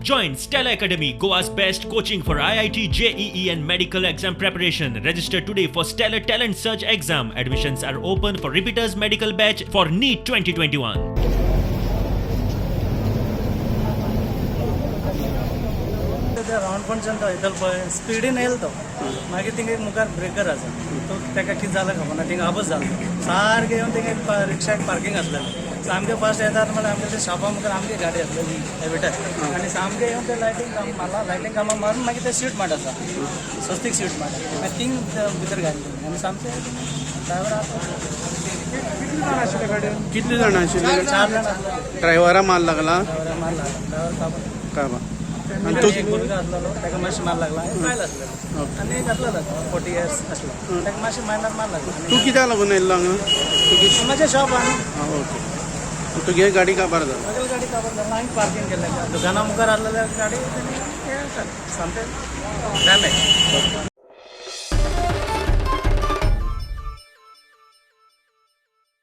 Join Stellar Academy, Goa's best coaching for IIT, JEE, and medical exam preparation. Register today for Stellar Talent Search exam. Admissions are open for repeaters medical batch for NEET 2021. ते रावंडपणच्यान तो वयतालो पळय स्पिडीन येयलो तो, मागीर थिंगा एक मुखार ब्रेकर आसा, तो ताका कितें जालें खबर ना, थिंगा आबूज जालो. सारकें येवन थिंगा एक रिक्षाक पार्कींग आसलेलें. सामकें फर्स्ट येतात म्हणल्यार आमगे ते शॉपा मुखार आमगे गाडी आसलेली एविटार, आनी सामकें येवन ते लायटींग काम मारला. लायटींग कामां मारून मागीर ते स्वीट मार्ट आसा, स्वस्तीक स्वीट मार्ट, मागीर थिंग भितर घातली आनी सामकें ड्रायव्हर आसा. कितले जाण आशिल्ले? चार जाण आसले. ड्रायव्हरा माल लागला? ड्रायव्हरा मार लागला, ड्रायव्हर काबून. काबा. आनी तूं? एक भुरगो आसलेलो, ताका मातशें मार लागला. एक बायल आसलेलो आनी एक आसलेलो 40 इयर्स आसलो, ताका मातशें मायनर मार लागला. तूं कित्याक लागून येयल्लो हांगा? तुगे म्हाज्या शॉप आहा. आं, ओके. तुगे गाडी काबार जाला? म्हगेली गाडी काबर जाला. हांवें पार्कींग केल्लें दुकाना मुखार आसलेल्या गाडी, तेणी हें सामकें डॅमेज.